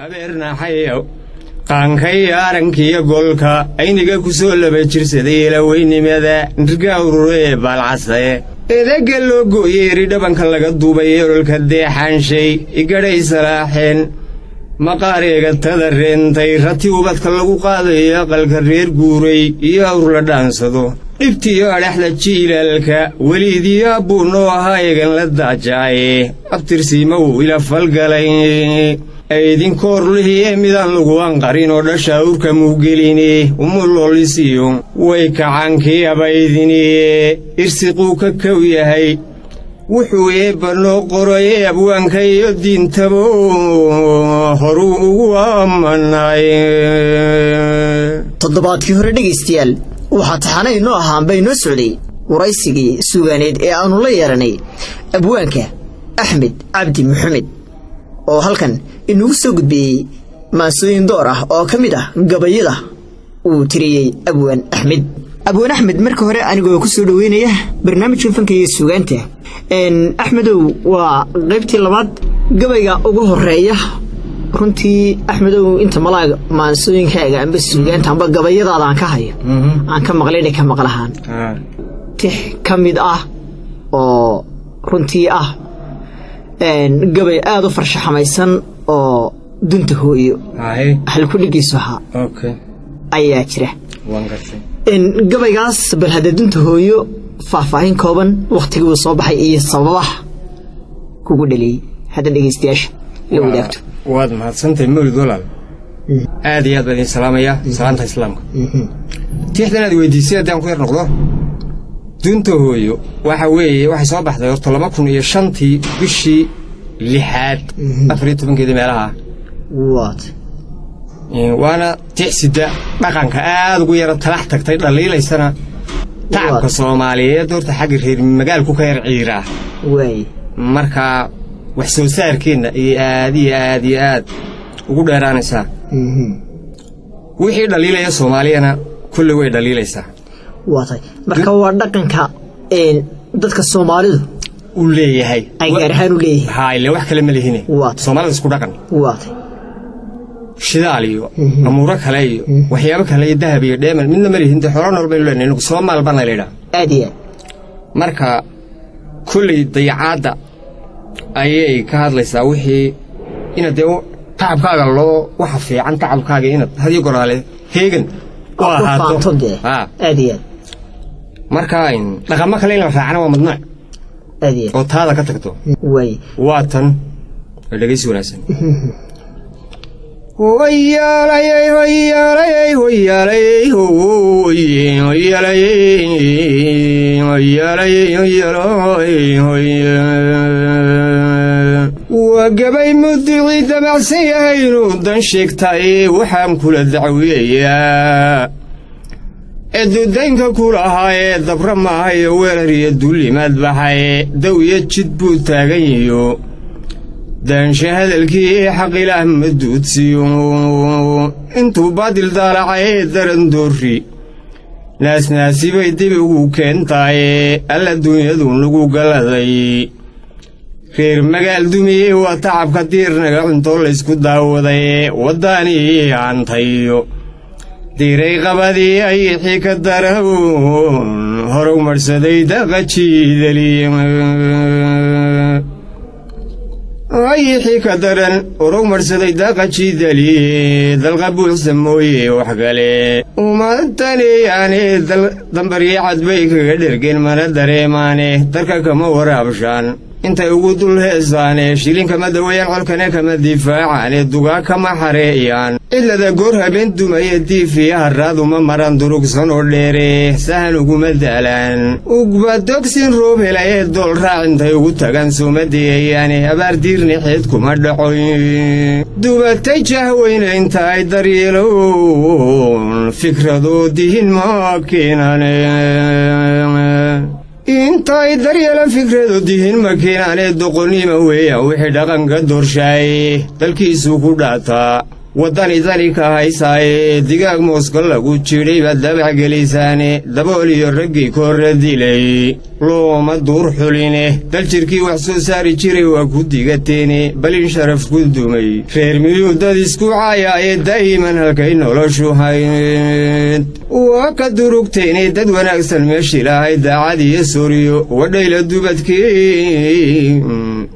Abeernaxayow qaankaiyo arankiiyo golka ayniga ku soo laba jirsaday ilaweynimada nirgaa ururo ee baalcase eedaga loo gooyey eri dhabanka laga duubay ee ololka deexaanshay igadhay salaaxeen maqaareega tada reentay rati ubadka lagu qaadayo aqalka reer guuray iyo awr la dhaansado dhibtiiyo adhaxda jiilaalka weliidiyo abbuu noo ahaa eegan la daajaaye abtirsiima wuu ila falgalay aydinkoorlihii ee midaan lagu anqarin oo dhasha awrka muugelini umuloolisiyo way kacaankii abaydiniye irsiquu ka kow yahay wuxuu eebba noo qoray ee abwaanka iyo diintaba horuu ugu ammanay. Toddobaadkii hore, dhegaystayaal, waxaa taxana inoo ahaanba inoo socday waraysigii suugaaneed ee aannu la yeelanay abwaanka Axmed Cabdi Maxamed oo halkan inagu soo gudbiyey maansooyin door ah oo ka mid ah gabayada uu tiriyey abwaan Axmed. Abwaan Axmed, marka hore anigoo ku soo dhoweynaya barnaamijka fanka iyo suugaanta, Axmedow, waa qaybtii labaad, gabayga ugu horeeya. Runtii, Axmedow, inta malaag maansooyinkaaga amba suugaanta amba gabayadaada aan ka hayo, aan ka maqlayna ka maqlahaan tix ka mid ah oo runtii ah gabay aada u farshaxamaysan oo dunta hooyo halku dhigiisu ahaa ayaa jira. Gabaygaas bal hadda dunta hooyo faahfaahin kooban, wakhtigii uu soo baxay iyo sababaha kugu dhaliyey, hadda dhegaystayaasha la wadaagto. Waad mahadsantahay, Mawlid walaal, aad iyo aad baan idin salaamayaa salaanta islaamka. Tixdan aad weydiisay haddaan ku yar noqdo, dunta hooyo waxa weeye waxay soo baxday horta 2005-tii bishii lixaad 14-keedii meelaha. Waana tix sida dhaqanka aad ugu yara talax tagtay, dhaliilaysana tacabka Soomaaliyeed. Horta xagga reer magaalku ka yar ciiraa, marka wax soo saarkeenna ayay aad iyo aad iyo aad ugu dheeraanaysaa. Wixii dhaliilaya Soomaaliyana kulli way dhaliilaysaa. Waa tahay. Marka waa dhaqanka dadka Soomaalidu u leeyahay, ay gaar ahaan u leeyihiin. Haa, ile wax kale ma lihine. Soomaalida isku dhaqan. Waa tahay. Shidaal iyo amuuro kale iyo waxyaabo kale iyo dahab iyo dheeman midna ma lihin, dee xoolo nool baynu leenahay inagu, Soomaal bana la yidhaha. Aad iyo aad. Marka kulley dayacaadda ayay ka hadlaysaa, wixii inaad dee tacabkaaga loo waxa fiican tacabkaaga inaad hadiyo goraale heegan u ku ahaato. Faanto dee. Haa. Aad iyo aad. Marka dhaqamo kale in la raacana waa madnuuc Aad iyo aad. oo taada ka tagto. Waay. Waa tan, dhegeysi wanaagsan. Hoyaalayey, hoyaalayey, hoyaalayey, hoye, hoyaalayey, hoyaalayey, hoyaalay, hoye. Waa gabay muducii damacsan yahay inuu dan sheegtay, waxaan kula dacwiyayaa eedudaynka kulahaa ee dabra maaha iyo weerar iyo duulimaad baxay, daw iyo jid buu taagan yiyo daansha hadalkii, xaq ilaah ma duudsiyo intuu baadil daalacay, daran doorri naasnaasibay dib ugu keentaaye. Alla dunyadu nagu galaday reer magaal dumiyey waa tacabka diirnaga cuntoo laysku daawaday, waddaanii aantayo diiray qabadii ayixii ka daran horow marsaday daqajiidali, ayixii ka daran orow marsaday daqajiidali, dalqa buuxsa mooye wax kale umataniyaane, dambaryacad bay kaga dhergeen mana dareemaane, darka kama waraabshaan intay ugu dul heesaane, shilin kama daweeyaan, colkane kama difaacaane, dugaa kama xareeyaan, cidlada goor habeen dumaya diifiya harraaduma maran durugsan oo dheere, sahan uguma daalaan ugbadogsin roob helay ee dool raac intay ugu tagaan sooma deeyayaane, abaar diirnixeed kuma dhaco, dubatay jahweyne inta ay daryeeloon fikradoo dihin ma keenane, intay daryeelan fikradu dihin ma keenaane, doqonnima weeyaan wixii dhaqanka doorshaay dalkiisuu ku dhaataa. Waddani dani ka haysaaye, digaag mooska lagu jidhay baad dabac gelaysaane. Dabool iyo raggii koorra dilay looma duur xuline, daljirkii wax soo saari jiray waa ku digateene. Balin sharaf ku dumay reer miyuu dad isku caayaaye, daa'iman halkay noloshu hayd waa ka durugteene. Dad wanaagsan meeshii lahay daacad iyo sooriyo, wadhayla dubadkii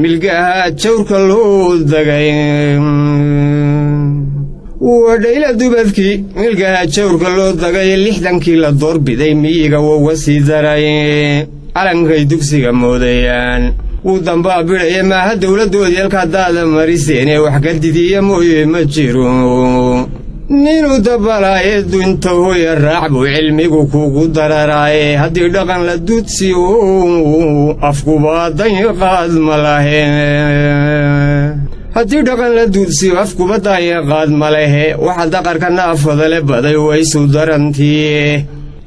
milgaha jawrka loo dagay, wadhayla dubadkii milgaha jawrka loo dagay. 60kii la doorbiday miyiga wouga sii daray, calankay dugsiga moodayaan wuu dambaa bidhaya. Maaha dowladdoodii halkaa daada mariseene, wax ka didiya mooye ma jiro ninuu dabalaaye. Dunta hoya raac buu cilmigu kugu dararaaye, haddii dhaqan la duudsiyo afkuba danyaqaad ma lahe, haddii dhaqan la duudsiyo afkuba danyaqaad ma lehe. Waxa daqarka naafadale baday waysu darantii,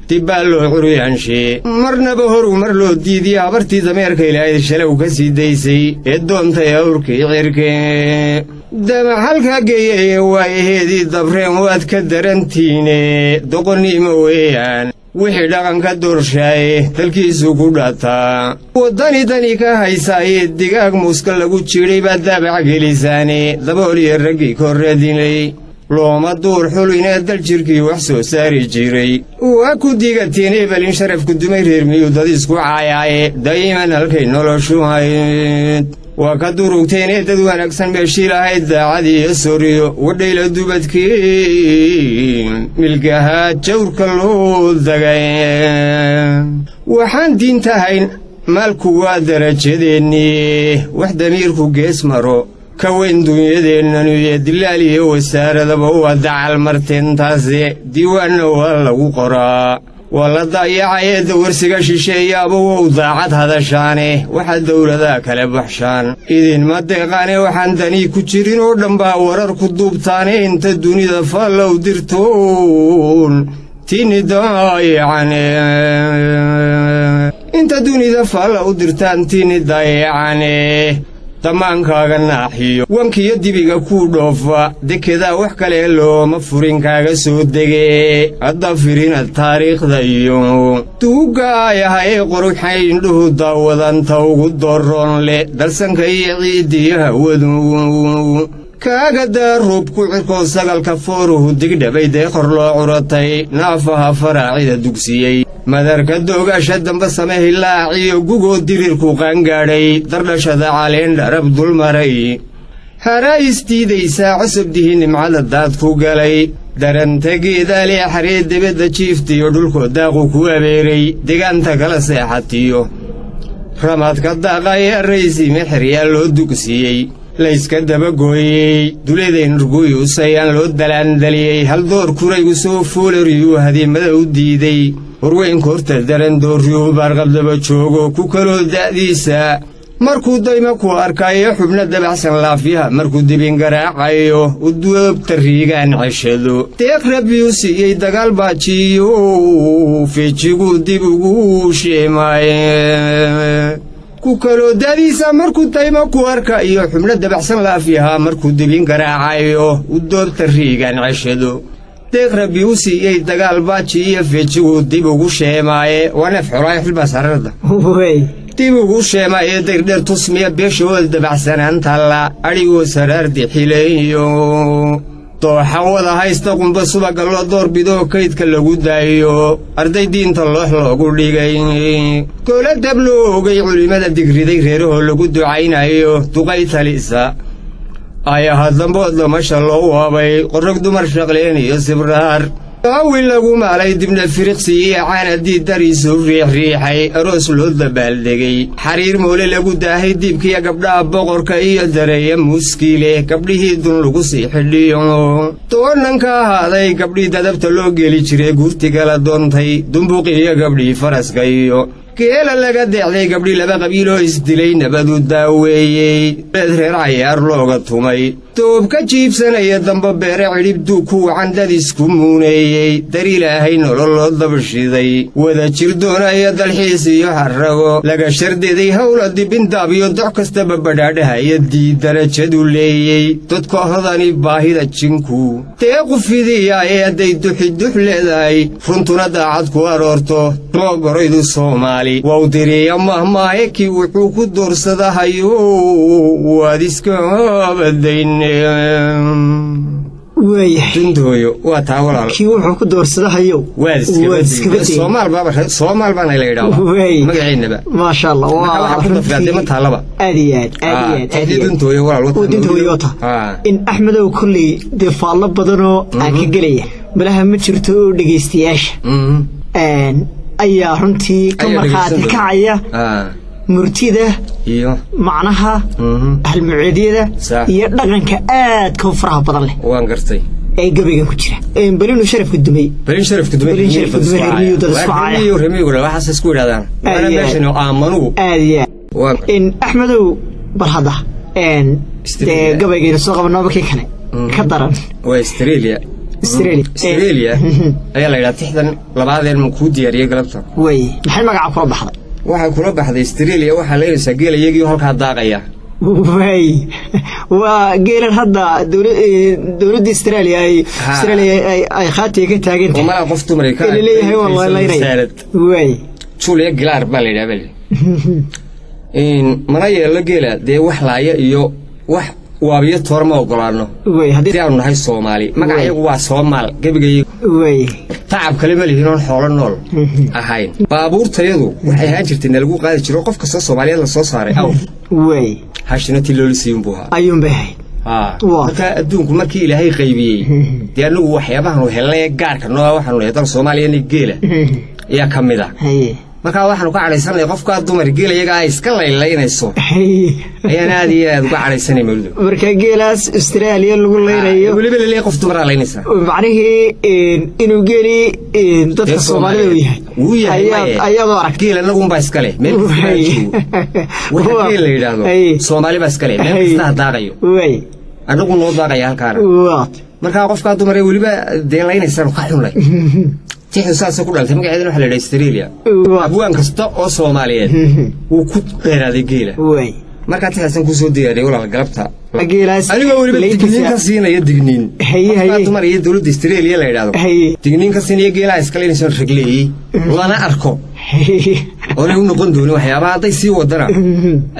dib baa loo curyaanshe marnaba horu mar loo diidiye. Habartii dameerka ilaahayd shalow ka sii daysay ee doontay awrkii cirke damac halkaa geeyaye, waayaheedii dabreen waad ka darantiine. Doqonnimo weeyaan wixii dhaqanka doorshaaye, dalkiisu ku dhataa. Waddani dani ka haysaaye, digaag muuska lagu jidhay baad daabac gelisaane. Dabool iyo raggii korra dilay looma duur xulinee, daljirkii wax soo saari jiray waa ku digateen. Ebelin sharafku dumay reer miyuu dad isku caayaaye, daa'iman halkay noloshu hayd waa ka durugteenee. Dad wanaagsan meeshii lahayd daacad iyo soriyo, wadhayla dubadkii milgaha jawrka loo dagay. Waxaan diintahayn maalku waa darajadeennii, wax damiirku gees maro ka weyn dunyadeennaniyo. Dilaal iyo wasaaradaba waa dacal marteentaase, diiwaanna waa lagu qoraa, waa la daayacayee. Dawarsiga shisheeyaaba wow daacad hadashaane, waxaa dowladaha kale baxshaan idinma deeqaane. Waxaan danii ku jirin oo dhan baa warar ku duubtaane, inta dunida fallow dirtoon tini daayacane, inta dunida falla u dirtaan tini daayacane. Damaankaaga naaxiyo wankiyo dibiga kuu dhoofa, dekedaa wax kale looma furin kaaga soo dege. Hadda firina taariikhda iyo duugaayaha ee qoruxay indhuhu daawadanta ugu dooroon leh, dalsanka iyo ciiddiyo hawadu kaaga daaruub ku cirkoo sagalka fooruhu digdhabay, deeqor loo curatay naafaha faraacida dugsiyey, madarka doogaasha damba same hilaaciyo gugoo dirirku qaangaadhay, dardhashada caleen dharab dulmaray, haraa isdiidaysaa cosabdihii nimcada daad ku galay, daranta geedaale xaree debadda jiiftiyo dhulkoo daaqu ku abeeray, degaanta kala seexatiyo ramadka daaqaya raysi mexeryaa loo dugsiiyey, layska dabagooyey duleedayn ruguyusayaan loo dalaandaliyey, haldoor kuraygu soo foolariyuu hadiimada u diiday, horweynka horta daran doorriyuu baarqabdaba joogo ku kaloo da'diisa markuu dayma ku arkayo, xubno dabacsan laafyaha markuu dibin garaacayo, uduobta riigaan ceshado deeq rabbiyuu siiyey, dagaal baajiyo feejiguu dib ugu sheemaaye. Ku kaloo da'diisa markuu daymo ku arkayo, xubno dabacsan laafyaha markuu dibin garaacayo, udoobta riigaan ceshado deeq rabbi u siiyey, dagaal baaji iyo feejiguu dib ugu sheemaaye. Waa neef xolaayo xilbaa sararda dib ugu sheemaaye, dayrdheer tusmiya beeshooda dabacsanaantalla, adhigoo saraardi xileeyo dooxa wada haysta, qumba subaga loo doorbidoo kaydka lagu daayo, arday diinta loox loogu dhigay, goola dab loo ogay, culimmada digriday reerahoo lagu ducaynayo, duqay talisa ayaha dambood damasha loo waabay, qorrog dumar shaqleen iyo sibraar daawi lagu maalay, dibna firiqsi iyo caanadii dariisu riixriixay, aroos loo dabaaldegay, xariir moole lagu daahay, diibkiya gabdhaha boqorka iyo dareeya muuskiile, gabdhihii dun lagu sii xidhiyo doonanka ahaaday, gabdhii dadabta loo geli jiray guurtigala doontay, dumbuqiyo gabdhii faraska iyo Geela laga deecday gabdhii laba qabiiloo isdilay nabadu daaweeyey, beed reer cayaar looga tumay, doob ka jiibsanaya damba beere cidhib duug ku wacan dad isku muuneeyey, dar Ilaahay nolol loo dabashiday, wada jir doonaya dalxiis iyo xarrago, laga shardeday howla dibindaab iyo doc kastaba badhaadhahaya diid darajadu leeyey, dadka hodani baahida jinku deequ fidiya ee hadday duxi dux leedahay, runtuna daacad ku aroorto moogoraydu Soomaali wow diriya mahmaahe, kii wuxuu ku doorsadahayo waad iska badayn. Waayahay. Dundooyo waa taa walaal. Kii wuxuu ku doorsadahayow waad waad iskaba iska dayn. Soomaal baaba, Soomaal baana la yidhaahdaa Waay. magaceennaba. Maasha Allah. Marka waa waxa ku dafgaadee ma taallaba. Aad iyo aad, aad iyo aad, aad iyo aad. Duntooyo walaal. Oo dintooyo wata. In Axmedow kolley dee faallo badanoo aan ka gelaya malaha ma jirto oo dhegaystayaasha ayaa runtii ka Ayaa markhaati dhegaysan doona. kacaya murtida iyo macnaha ahlmuceedyada Sax. iyo dhaqanka aadka u faraha badan leh waan gartay ee gabaygan ku jira. Balinu sharafka dumay. Balin sharafka dumay. Balin sharafka dumay, reer miyigu dad isku caaya. Reer miyigu, reer miyigu waxaas isku yidhahdaan waana Aad iyo aad. meeshan oo aamanugu Aad iyo aad. Waan In Axmedow bal hadda Australia. dee gabaygayna soo qabanaba kii kale ka daran. Waa Australia. Australia. Australia ayaa la yidhaha tixdan labaadeen ma kuu diyaariyey galabta. Way maxay magaca kula baxday? Waxay kula baxday Australia waxaa leynaysaa geel iyagii halkaa daaqaya. Way waa geelan hadda dowladda Australia ay Ha. Australia ay khaatiga ka taagan oo tahay malaa qof dumar ay ka ee laleeyahay waa la laynaya. Wasaarat. Way Julia Gillard baa la yidhaha bal in mana yeelo geela dee wax laaya iyo wax waabiyo toor ma ogolaano way haddii haddii aanu nahay Soomaali magaca iyagu waa Soomaal gebigay way tacab kale ma lihin oon xoolo nool ahayn. Baabuurtayadu waxay ahaan jirtay nalagu qaadi jiro qof kastoo Soomaaliyeed la soo saaray awr way hashina tii loola siiyun buu ahaa. Ayuun bay ahayd. Waa. Marka adduunku markii Ilaahay qaybiyey dee anagu waxyaabahan helnay gaarka noo ah waxaanu nahay dal Soomaaliya ni geela ayaa ka mid ah. Haye. Markaa waxaanu ka cadhaysanay qofkaa dumar geela iyaga ay iska laylaynayso Haye. ayaan aad iyo aad uga cadhaysanay mawlido. Marka geelaas Australia lagu leynayo weliba laleeyahay qof dumaraa laynaysaa. Macnihii inuu geeli dadka Dee Soomaalida uu yahay wuu yahay ayaad maye. Ayaad u aragtay. Geel anagunbaa iskale meel kasta ha joogo. Waxa Waa. geel la yidhaahdo Haye. Soomaali baa iskale meel Haye. kasta ha daaqayo way anagu noo daaqaya halkaana. Waa. Markaa qofkaa dumar ee weliba dee laynaysaan ka xunlay tixdu saasay ku dhaltay magaceedana waxaa la yidhaha Australia. Waa. Abwaan kasta oo Soomaaliyeed wuu ku dheeraaday geela. Way markaa tixdaasan kusoo diyaariyay walaal galabta geelaas anigoo weliba digniin ka siinaya digniin Haye, qofkaa haye. dumar iyo dowladda Australia la yidhaahdo Haye. digniin ka siinaya geelaha iska laynaysan ragleeyey lana arko oonay u noqon doonin waxyaabaha hadday sii wadana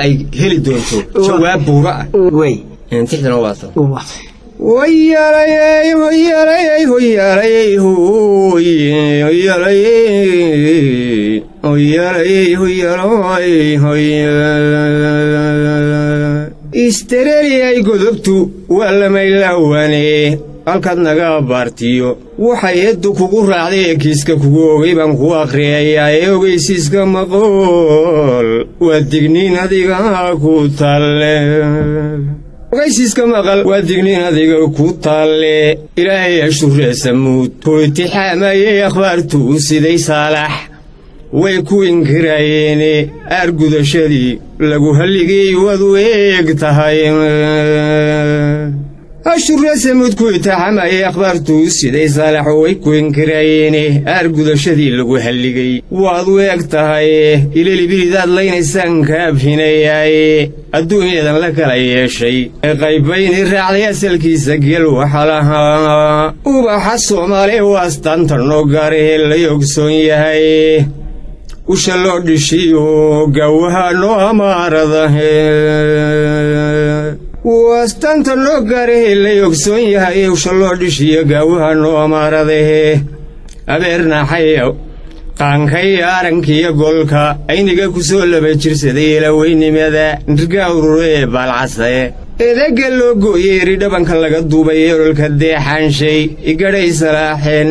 ay heli doonto jawaab buura ah. Way Tixdana waatan. Waa. Hoyarayey, hoyarayey, hoyarayey, hoy, hoyarayey, hoyarayey, hoyaray, hoy. Australiyay godobtu waa lamaylawane halkaad naga abaartiyo waxay eeddu kugu raacday ee kiiska kugu ogay baan ku akhriyayaa ee ogeysiiska maqool waa digniin adiga ku talle, ogeysiiska maqal waa digniin adiga ku taalle. Ilaahay ashuuree Samuud ku itixaamayey akhbaartuu siday Saalax way ku inkirayeene aargudashadii lagu halligay waad u eeg tahay. Ashuuree Samuud ku itixaamayey akhbaartuu siday Saalax way ku inkirayeene aargudashadii lagu halligay waad u eeg tahay. Ilelibilidaad laynaysaan kaabhinayaaye adduunyadan la kala yeeshay ee qaybayni raacday asalkiisa geel waxa lahaa ubaxa Soomaali waastaanta noo gaarahee la ogsoon yahay usha loo dhishiyo gawaha noo amaaradahe waastaanta noo gaarahee la ogsoon yahay usha loo dhishiyo gaawaha noo amaaradahe abeernaxaya qaankaiyo arankiiyo golka ayniga ku soo laba jirsaday ilaweynimada nirgaa urure ee baalcase eedagga loo gooyey eri dhabanka laga duubay ee ololka deexaanshay igadhay salaaxeen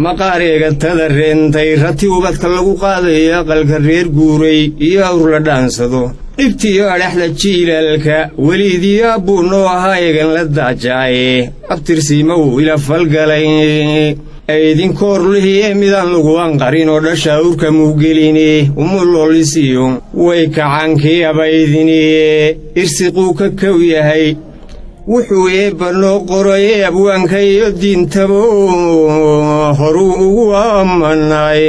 maqaareega tada reentay rati ubadka lagu qaadayo aqalka reer guuray iyo awr la dhaansado dhibtiiyo adhaxda jiilaalka weliidiyo abbuu noo ahaa eegan la daajaaye abtirsiima wuu ila falgalay. Aydinkoorlihiye midaan lagu anqarin oo dhasha awrka muugelini umulolisiyo way kacankii abaydiniye irsiquu ka kow yahay wuxuu eebba noo qoray abwaanka iyo diintaba horuu ugu ammanay,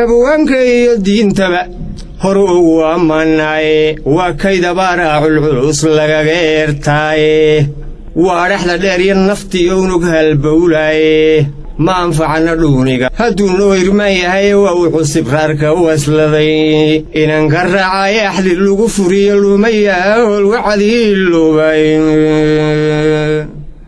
abwaanka iyo diintaba horu ugu ammanay. Waa kaydabaaraa culculus lagaga eertaaye, waa dhexda dheer iyo naftiyo unug halbowlaaye, ma anfacana dhuuniga hadduu noo irmaan yahay. Waa wuxuu sibraarka u asladay inanka raacaaye, axdi lagu furiyo lumayaal wacadii lubay.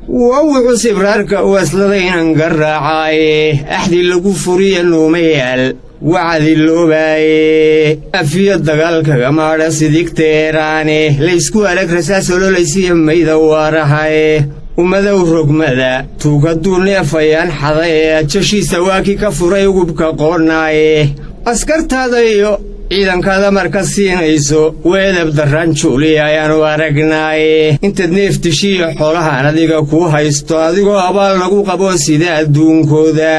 Waa wuxuu sibraarka u asladay inanka raacaaye, axdi lagu furiyo nuumayaal wacdi loobaaye. Afiyo dagaalkagamaadha sidigteeraane, laysku arag rasaas ololaysiyo mayda waarahaye. Ummadow rogmada tuugaduu neefayaan xada ee ajashiisa waakii ka furay ugubka qoonnaaye. Askartaada iyo ciidankaada marka siinayso weedab darraan juuliya ayaanu aragnaaye. Intaad neeftishiiyo xoolahaan adiga kuu haysto, adigoo abaal lagu qabo sida adduunkooda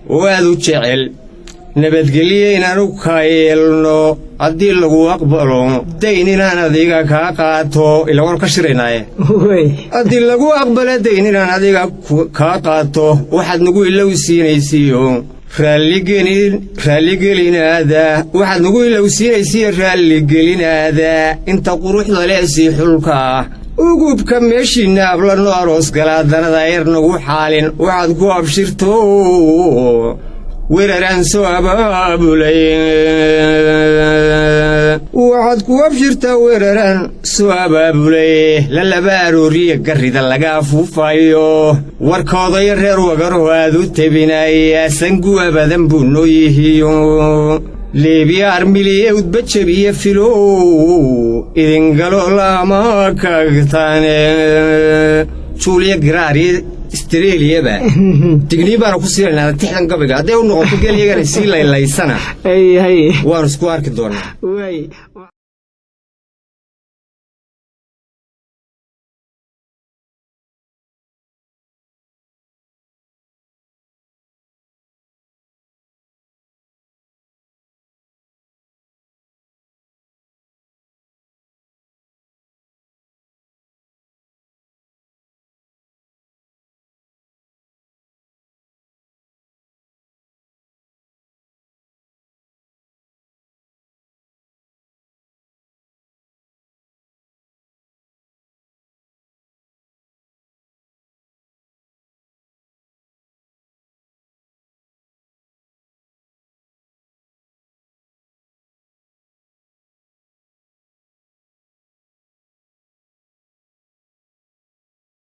oo aad u jecel nabadgelye inaanu kaa yeelno, haddii lagu aqbalo dayn inaan adiga kaa qaato, ila waanu ka shiraynaaye, haddii lagu aqbalo dayn inaan adiga kaa qaato, waxaad nagu ilow siinaysiyo raalligelin raalligelinaada, waxaad nagu ilow siinaysiyo raalligelinaada inta quruxda leh sii xulka ah ugubka meeshiinna abla no aroos galaa danada yar nagu xaalin. Waxaad ku abshirto weeraraan soo abaabulay, waxaad ku abshirtaa weeraraan soo abaabulay, la laba arooriya garrida laga afuufayo. Warkoodayo reer wagaruhu aad u tebinaya sanguwa badan buu noo yihiyo leebiya armiliye udba jebiye filo idingalo lama kagtaane. Juuliya giraariyo Astreliyaba digniin baanu ku siinaynaa tixdan gabayga hadday u noqoto gel iyagana sii laylaysana waanu isku arki doonaa.